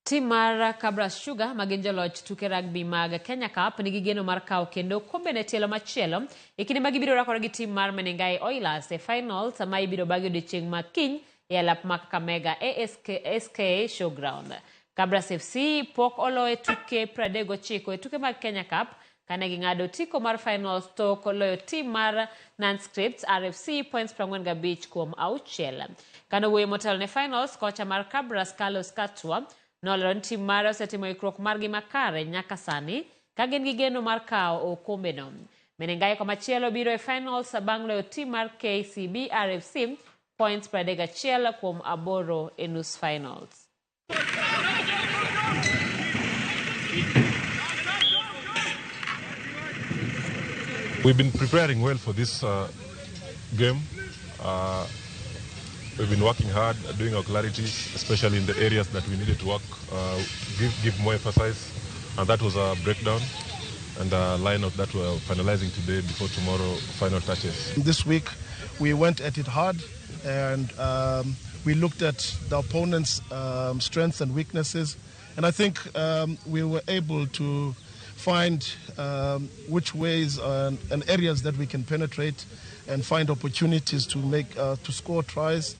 Tim mar Kabras Sugar ma gin joloch tuke rugby mag Kenya Cup nigi geno mar kawo kendo kombe ne tielo machielo e kinde ma gibiro rakore gi tim mar Menengai Oilers e finals ma ibiro bagi odiechieng' ma kiny e alap ma Kakamega ASK, SK Showground. Kabras FC pok olo e tuke 39 e tuke mag Kenya Cup kane ging'ado otiko mar finals tok loyo tim mar Nanscripts RFC points 45 kuom auchiel. Kane owuoyo motelo ne finals, kocha mar Kabras Carlos Katwa nolero ni tim mare osetimo ikruok margi makare nyaka sani ka gin gi geno mar kawo okombeno. Menengai komachielo biro e finals bang' loyo tim mar KCB RFC points 31 kuom aboro e nus finals. We've been preparing well for this game. We've been working hard, doing our clarity, especially in the areas that we needed to work, give more emphasis. And that was a breakdown and a lineup that we're finalizing today before tomorrow final touches. This week we went at it hard and we looked at the opponent's strengths and weaknesses. And I think we were able to find which ways and areas that we can penetrate and find opportunities to score tries.